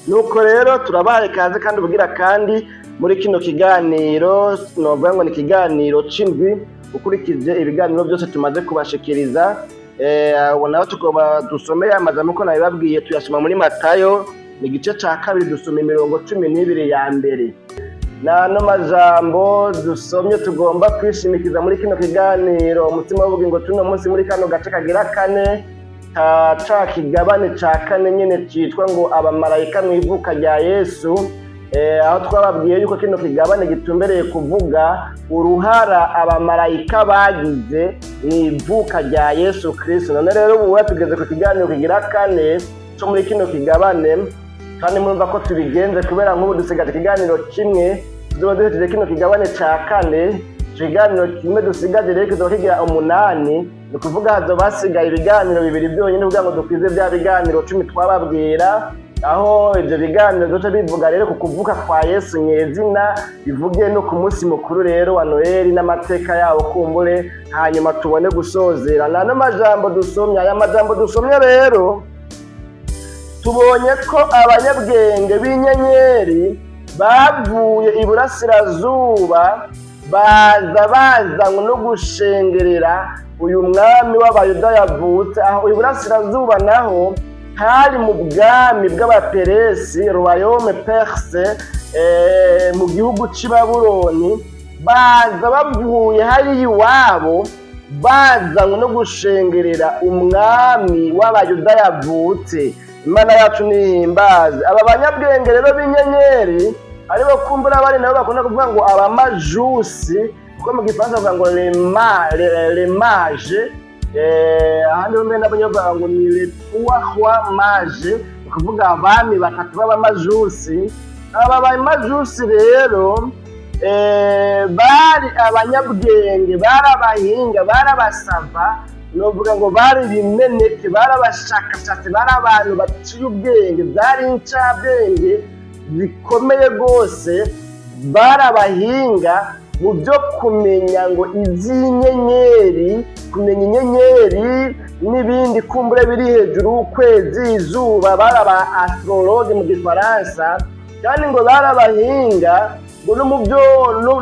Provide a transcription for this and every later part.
Nuko rero turabahaye kaze kandi ubugira kandi muri kino kiganiro, novuga ngo ni ikiganiro c'indwi ukurikije ibiganiro byose tumaze kubashikiriza. Ubu naho tugomba dusome amajambo uko nabibabwiye, tuyasoma muri Matayo, ni igice ca kabiri, dusoma imirongo 12 ya mbere. N'ano majambo dusomye tugomba kwishimikiza muri kino kiganiro umutima w'ubugingo tuno munsi, muri kano gace kagira kane ka ca kigabane ca kane nyene citwa ngo abamarayika mu ivuka rya Yesu, aho twababwiye yuko kino kigabane gitumbereye kuvuga uruhara abamarayika bagize mu ivuka rya Yesu Kristo. None rero ubu tugeze ku kiganiro kigira kane co muri kino kigabane, kandi murumva ko tubigenze kubera nk'ubu dusigaje ikiganiro kimwe tuzoba duhejeje kino kigabane ca kane. Ico kiganiro kimwe dusigaje rero kizoba kigira umunani, ni ukuvuga hazoba hasigaye ibiganiro bibiri byonyine kugira ngo dukwize bya biganiro 10 twababwira, aho ivyo biganiro bizoca bivuga rero ku kuvuka kwa Yesu nyezina, bivuge no ku munsi mukuru rero wa Noheli n'amateka yawo kumbure, hanyuma tubone gusozera. N'ano majambo dusomye, aya majambo dusomye rero, tubonye ko abanyabwenge b'inyenyeri bavuye iburasirazuba, baza bazanywe no gushengerera uyu mwami w'Abayuda yavutse. Aho iburasirazuba naho hari mu bwami bw'Abaperesi, royaume perse, mu gihugu c'i Babuloni. Baza bavuye hariya iwabo bazanywe no gushengerera umwami w'Abayuda yavutse. Imana yacu nihimbaze. Aba banyabwenge rero b'inyenyeri, aribo kumbura bari nabo bakunda kuvuga ngo abamajusi, kuko mu Gifaransa bavuga ngo les mages, ahandi ho mbere nabo bavuga ngo ni les trois rois mages, ni ukuvuga abami batatu b'abamajusi. Aba bamajusi rero bari abanyabwenge, bari abahinga, bari abasava, novuga ngo bari ibimeneke, bari abashakashatsi, bari abantu baciye ubwenge, byari incabwenge zikomeye rwose, bari abahinga mu byo kumenya ngo iby'inyenyeri, kumenya inyenyeri n'ibindi kumbure biri hejuru y'ukwezi, izuba, bari aba astrologue mu Gifaransa. Kandi ngo bari abahinga ngo no mu byo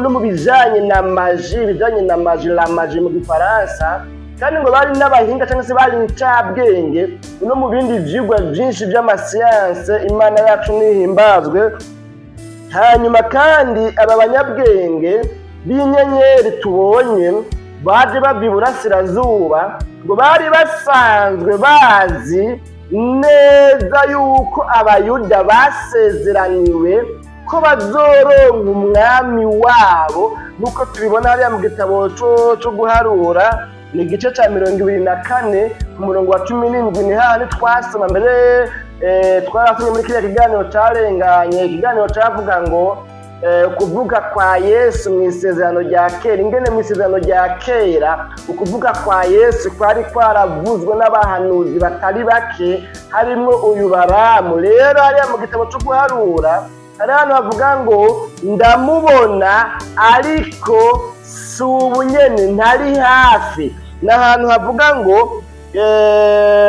no mu bijanye na magie, ibijanye na magie, la magie mu Gifaransa. Kandi ngo bari n'abahinga cyangwa se bari incabwenge no mu bindi vyigwa vyinshi vy'amasiyanse. Imana yacu nihimbazwe. Hanyuma kandi aba banyabwenge b'inyenyeri tubonye baje bava iburasirazuba, ngo bari basanzwe bazi neza yuko Abayuda basezeraniwe ko bazoronka umwami wabo, nk'uko tubibona hariya mu gitabo co guharura, ni igice ca 24 ku murongo wa 17. Ni hahandi twasoma mbere, twarasomye muri kiriya kiganiro carenganye, ikiganiro cavuga ngo ukuvuga kwa Yesu mu isezerano rya kera, ingene mu isezerano rya kera ukuvuga kwa Yesu kwari kwaravuzwe n'abahanuzi batari bake, harimwo uyu Baramu. Rero hariya mu gitabo co guharura hari hano havuga ngo ndamubona ariko si ubu nyene, ntari hafi. Ni ahantu havuga ngo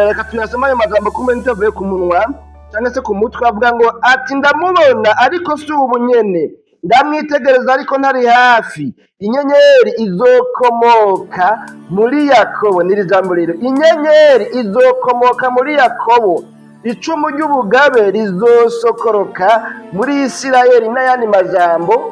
reka tuyasome ayo majambo kumbe ntitavuye ku munwa cyangwa se ku mutwe. Avuga ngo ati: "Ndamubona ariko si ubu nyene, ndamwitegereza ariko ntari hafi. Inyenyeri izokomoka muri Yakobo." N'iri jambo rero, inyenyeri izokomoka muri Yakobo, icumu ry'ubugabe rizosokoroka muri Isirayeli. N'ayandi majambo,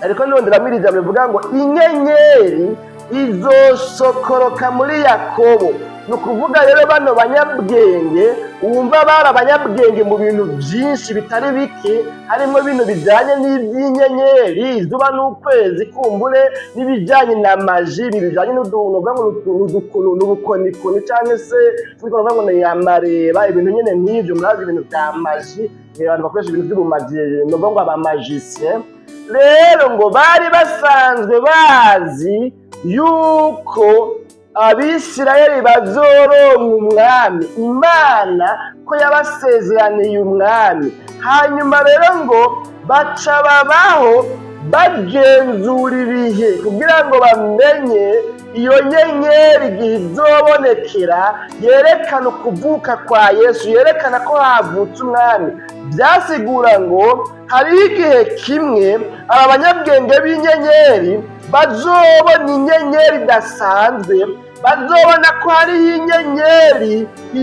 ariko nonderamo iri jambo rivuga ngo inyenyeri izosokoroka muri Yakobo. Ni ukuvuga rero bano banyabwenge wumva bari abanyabwenge mu bintu byinshi bitari bike, harimo ibintu bijyanye n'iby'inyenyeri, izuba n'ukwezi kumbure, n'ibijyanye na magie, ibi bijyanye n'ubukonikoni cyangwa se tuvuga ngo ni amareba, ibintu nyine nk'ibyo. Murazi ibintu bya magie, abantu bakoresha ibintu by'ubu magie, ni ukuvuga ngo aba magiciens. Rero ngo bari basanzwe bazi yuko Abisirayeli bazoronka umwami, Imana ko yabasezeraniye umwami. Hanyuma rero ngo baca babaho bagenzura ibihe kugira ngo bamenye iyo nyenyeri igihe izobonekera yerekana ukuvuka kwa Yesu, yerekana ko havutse umwami. Byasigura ngo hariho igihe kimwe aba banyabwenge b'inyenyeri bazobona inyenyeri idasanzwe, bazobona ko hariho inyenyeri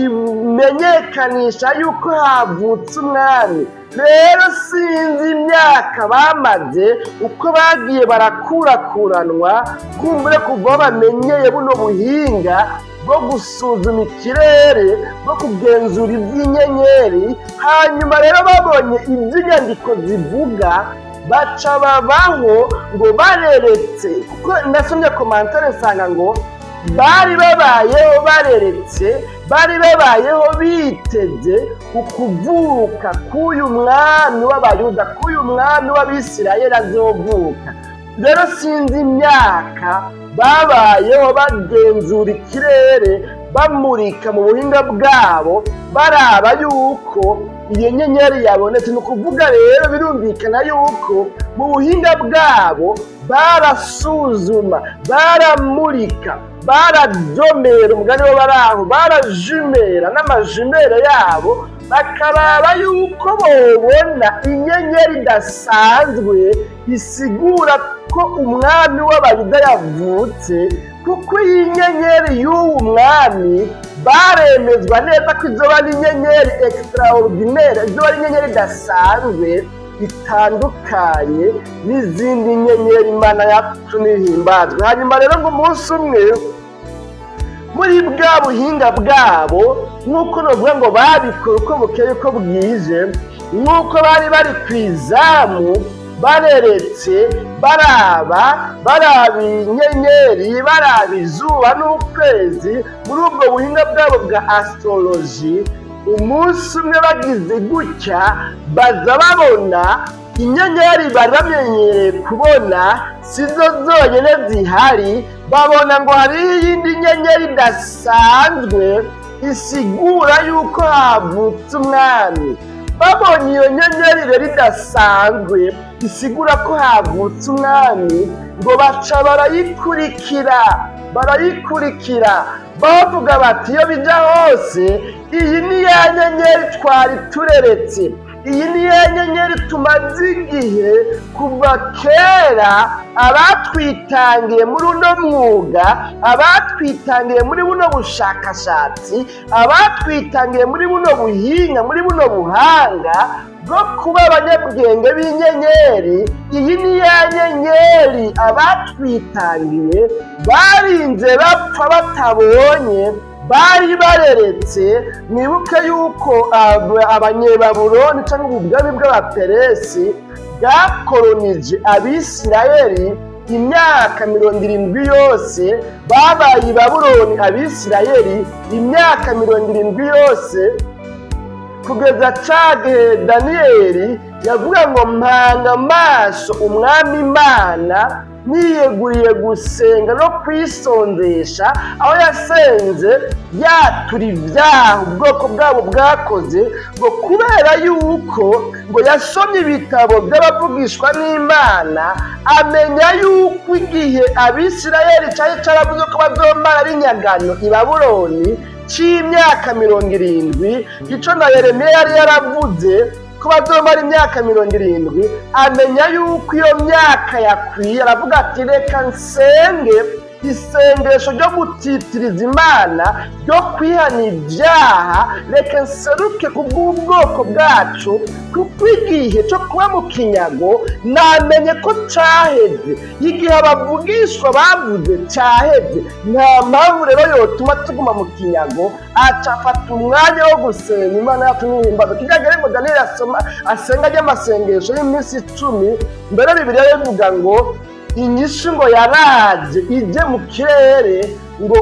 imenyekanisha yuko havutse umwami. Rero sinzi imyaka bamaze, uko bagiye barakurakuranwa, kumbure kuva bamenyeye buno buhinga bwo gusuzuma ikirere, bwo kugenzura iby'inyenyeri. Hanyuma rero babonye iby'inyandiko zivuga, baca babaho ngo bareretse, kuko nasomye commentaire nsanga ngo bari babayeho bareretse, bari babayeho biteze ukuvuka k'uyu mwami w'Abayuda, k'uyu mwami w'Abisirayeli azovuka. Rero sinzi imyaka babayeho bagenzura ikirere, bamurika mu buhinga bwabo, baraba yuko iyo nyenyeri yabonetse. Ni ukuvuga rero birumvikana yuko mu buhinga bwabo barasuzuma, baramurika, baradomera, umugani wo baraho barajumera n'amajumere yabo, bakaraba yuko bobona inyenyeri idasanzwe isigura ko umwami w'Abayuda yavutse, kuko iyi nyenyeri y'uwu mwami baremezwa neza ko izoba ari inyenyeri extraordinaire, izoba ari inyenyeri idasanzwe, itandukanye n'izindi nyenyeri. Imana yacu nihimbazwe. Hanyuma rero ngo umunsi umwe, muri bwa buhinga bwabo, nk'uko novuga ngo babikora uko bukeye uko bwije, nk'uko bari bari ku izamu bareretse, baraba, baraba inyenyeri, baraba izuba n'ukwezi, muri ubwo buhinga bwabo bwa astrology, umunsi umwe bagize gutya baza babona inyenyeri bari bamenyereye kubona sizo zonyine zihari, babona ngo hariho iyindi nyenyeri idasanzwe isigura yuko havutse umwami. Babonye iyo nyenyeri rero idasanzwe isigura ko havutse umwami, ngo baca barayikurikira, barayikurikira, bavuga bati: "Iyo bija hose, iyi ni ya nyenyeri twari tureretse, iyi ni ya nyenyeri tumaze igihe kuva kera abatwitangiye muri uno mwuga, abatwitangiye muri buno bushakashatsi, abatwitangiye muri buno buhinga, muri buno buhanga bwo kuba abanyabwenge b'inyenyeri. Iyi ni ya nyenyeri abatwitangiye barinze bapfa batabonye, bari bareretse." Mwibuke yuko Abanyebabuloni cyangwa ubwami bw'Abaperesi bwakoronije Abisirayeli imyaka 70 yose. Babaye i Babuloni Abisirayeli imyaka 70 yose, kugeza ca gihe Daniyeli yavuga ngo: "Mpanga amaso Umwami Imana, niyeguriye gusenga no kwisonzesha", aho yasenze yatura ibyaha ubwoko bwabo bwakoze, ngo kubera yuko ngo yasomye ibitabo by'abavugishwa n'Imana, amenya yuko igihe Abisirayeli cyari cyaravuze ko bazomara ari inyagano i Babuloni c'imyaka 70, ico na Yeremiya yari yaravuze ko bazomara imyaka 70, amenya yuko iyo myaka yakwiye, aravuga ati: "Reka nsenge isengesho ryo gutitiriza Imana, ryo kwihana ibyaha, reka nseruke ku bw'ubwoko bwacu, kuko igihe cyo kuba mu kinyago namenye ko caheze, igihe abavugishwa bavuze caheze, nta mpamvu rero yotuma tuguma mu kinyago." Aca afata umwanya wo gusenga. Imana yacu n'ihimbaza. Kijya ngo Daniyeli asoma asenga ry'amasengesho y'iminsi 10 mbere, Bibiliya bivuga ngo inyishu ngo yaraje ije mu kirere, ngo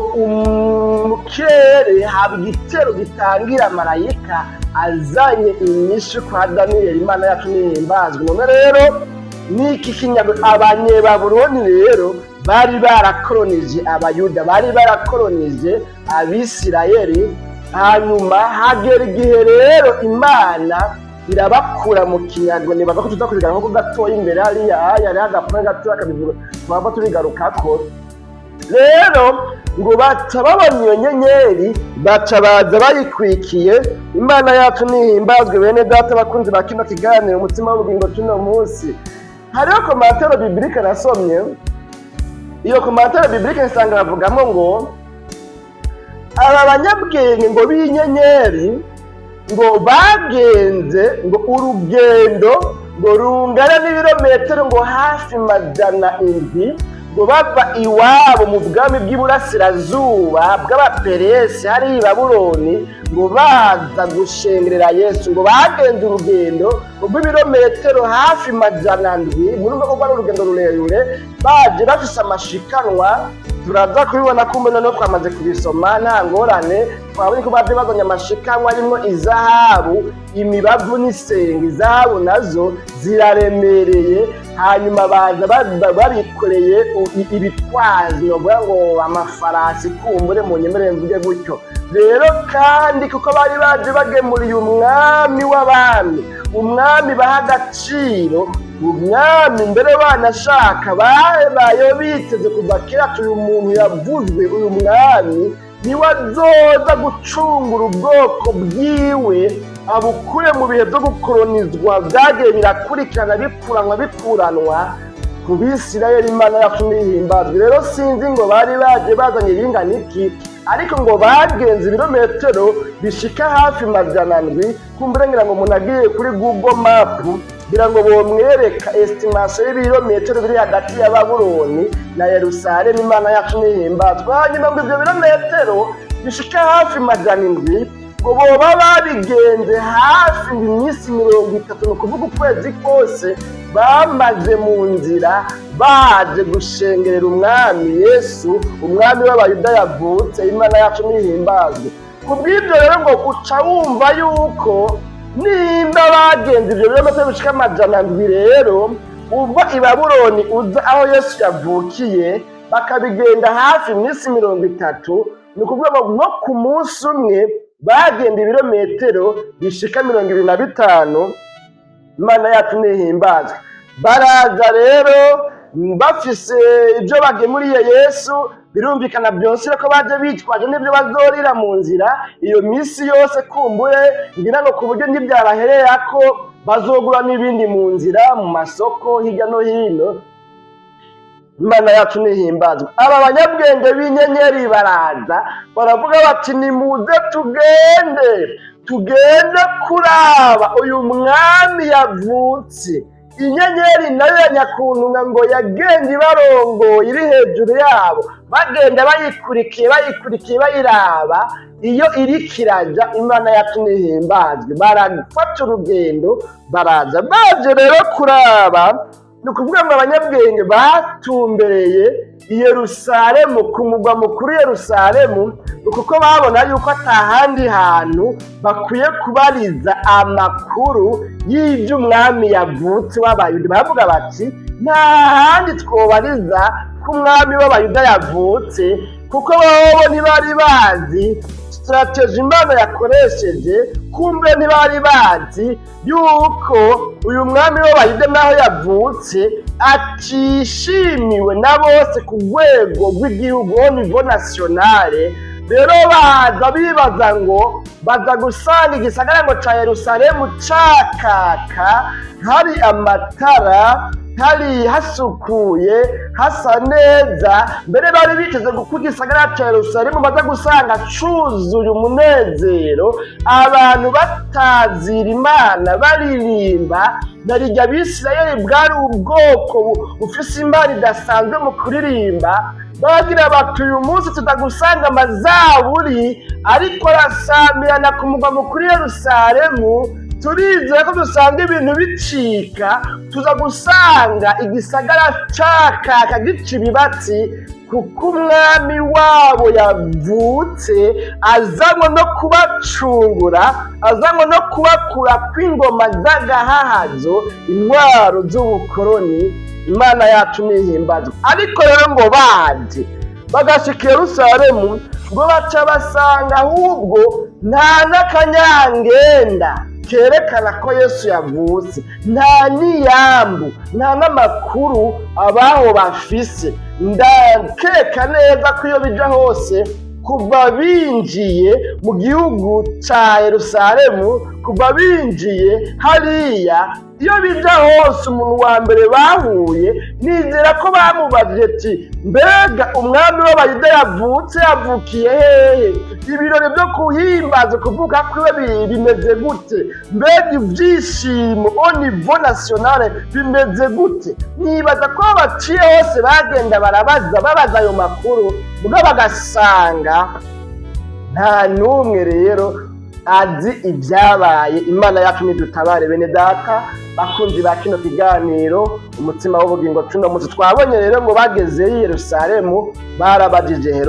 mu kirere haba igitero gitangira marayika azanye inyishu kwa Daniyeli. Imana yacu nihimbazwe. None rero n'iki kinyago, Abanyebabuloni rero bari barakoronije Abayuda, bari barakoronije Abisirayeli. Hanyuma hagera igihe rero Imana irabakura mu kinyago. Nibaza ko tuza kubigaruka ko gatoya imbere hariya, hariho agapfa gatoya kabivuga, twaba tubigarukako. Rero ngo baca babona iyo nyenyeri, baca baza bayikwikiye. Imana yacu nihimbazwe. Bene data bakunzi ba kino kiganiro Umutima w'Ubugingo tuno munsi, hariho commentaire biblique nasomye. Iyo commentaire biblique nsanga bavugamo ngo aba banyabwenge ngo b'inyenyeri ngo bagenze ngo urugendo ngo rungana n'ibirometero ngo hafi 700, ngo bava iwabo mu bwami bw'iburasirazuba bw'Abaperesi hariya i Babuloni, ngo baza gushengerera Yesu. Ngo bagenze urugendo rw'ibirometero hafi 700. Murumva ko rwari urugendo rurerure, baje bafise amashikanwa. Turaza kubibona kumbe noneho twamaze kubisoma, nta ngorane. Twabonye ko baje bazanye amashikanwa arimwo izahabu, imibavu n'isenga. Izahabu nazo ziraremereye. Hanyuma baza babikoreye ibitwazi, novuga ngo amafarasi, kumbure mu nyemerere mvuge gutyo. Rero kandi kuko bari baje bagemuriye umwami w'abami, umwami baha agaciro, umwami mbere banashaka babayeho biteze kuva kera ati uyu muntu yavuzwe, uyu mwami niwe azoza gucungura ubwoko bwiwe, abukure mu bihe byo gukoronizwa byagiye birakurikirana, bikuranwa bikuranwa ku Bisirayeli. Imana yacu nihimbazwe. Rero sinzi ngo bari baje bazanye ibingana iki, ariko ngo bagenze ibirometero bishika hafi 700. Kumbure ngira ngo umuntu agiye kuri Google Map, kugira ngo bomwereka estimation y'ibirometero biri hagati ya Babuloni na Yerusalemu. Imana yacu nihimbazwe. Hanyuma ngo ibyo birometero bishika hafi 700 ngo boba babigenze hafi iminsi 30, ni ukuvuga ukwezi kose bamaze mu nzira, baje gushengerera umwami Yesu, umwami w'Abayuda yavutse. Imana yacu nihimbazwe. Ku bw'ibyo rero ngo uca wumva yuko nimba bagenze ibyo birometero bishika 700, rero uva i Babuloni uza aho Yesu yavukiye, bakabigenda hafi iminsi 30, ni ukuvuga ngo nko ku munsi umwe bagenda ibirometero bishika 25. Imana yacu nihimbazwe. Baraza rero bafise ibyo bagemuriye Yesu. Birumvikana byose ko baje bitwaje n'ibyo bazorira mu nzira iyo minsi yose, kumbure ngira ngo ku buryo ntibyabaherera ko bazogura n'ibindi mu nzira, mu masoko hirya no hino. Imana yacu nihimbazwe. Aba banyabwenge b'inyenyeri baraza, baravuga bati: "Nimuze tugende, tugende kuraba uyu mwami yavutse." Inyenyeri nayo ya nyakuntunga ngo yagenda ibarongoye, iri hejuru yabo, bagenda bayikurikiye, bayikurikiye, bayiraba iyo iriko iraja. Imana yacu nihimbazwe. Barafata urugendo, baraza. Baje rero kuraba, ni ukuvuga ngo abanyabwenge batumbereye i Yerusalemu, ku mugwa mukuru Yerusalemu, kuko babona yuko atahandi hantu bakwiye kubariza amakuru y'iby'umwami yavutse w'Abayuda. Baravuga bati: "Nta handi twobariza ko umwami w'Abayuda yavutse," kuko bobo ntibari bazi stratégie Imana yakoresheje. Kumbe ntibari bazi yuko uyu mwami w'Abayuda naho yavutse atishimiwe na bose ku rwego rw'igihugu, au niveau national. Rero baza bibaza ngo baza gusanga igisagara ngo ca Yerusalemu cakaka, hari amatara, hari hasukuye, hasa neza. Mbere bari biteze kuko igisagara ca Yerusalemu baza gusanga cuzuye umunezero, abantu batazira Imana, baririmba. Na rirya Bisirayeli bwari ubwoko bufise imana idasanzwe mu kuririmba. Bagira bati: "Uyu munsi tutagusanga amazaburi ariko arasamirana ku mugwa mukuru Yerusalemu, turizera ko dusanga ibintu bicika, tuza gusanga igisagara cakaka, gica ibibatsi, kuko umwami wabo yavutse azanywe no kubacungura, azanywe no kubakura kw'ingoma z'agahahazo, intwaro z'ubukoroni." Imana yacu nihimbazwa. Ariko rero ngo baje bagashika i Yerusalemu, ngo baca basanga ahubwo nta n'akanyangenda. Kerekana ko Yesu yavutse. Nta n'iyambu, nta n'amakuru abaho bafise. Ndakeka neza ko iyo bija hose, kuva binjiye mu gihugu ca Yerusalemu, kuva binjiye hariya, iyo bija hose, umuntu wa mbere bahuye, nizera ko bamubajije ati: "Mbega umwami w'Abayuda yavutse yavukiye hehe? Ibirori byo kuhimbaza kuvuka kwiwe bimeze gute? Mbega ibyishimo au niveau national bimeze gute?" Nibaza ko baciye hose bagenda barabaza, babaza ayo makuru, ubwo bagasanga nta n'umwe rero azi ibyabaye. Imana yacu nidutabare. Bene data, bakunzi ba kino kiganiro Umutima w'Ubugingo, cuno munsi twabonye rero ngo bageze i Yerusalemu barabajije Herode.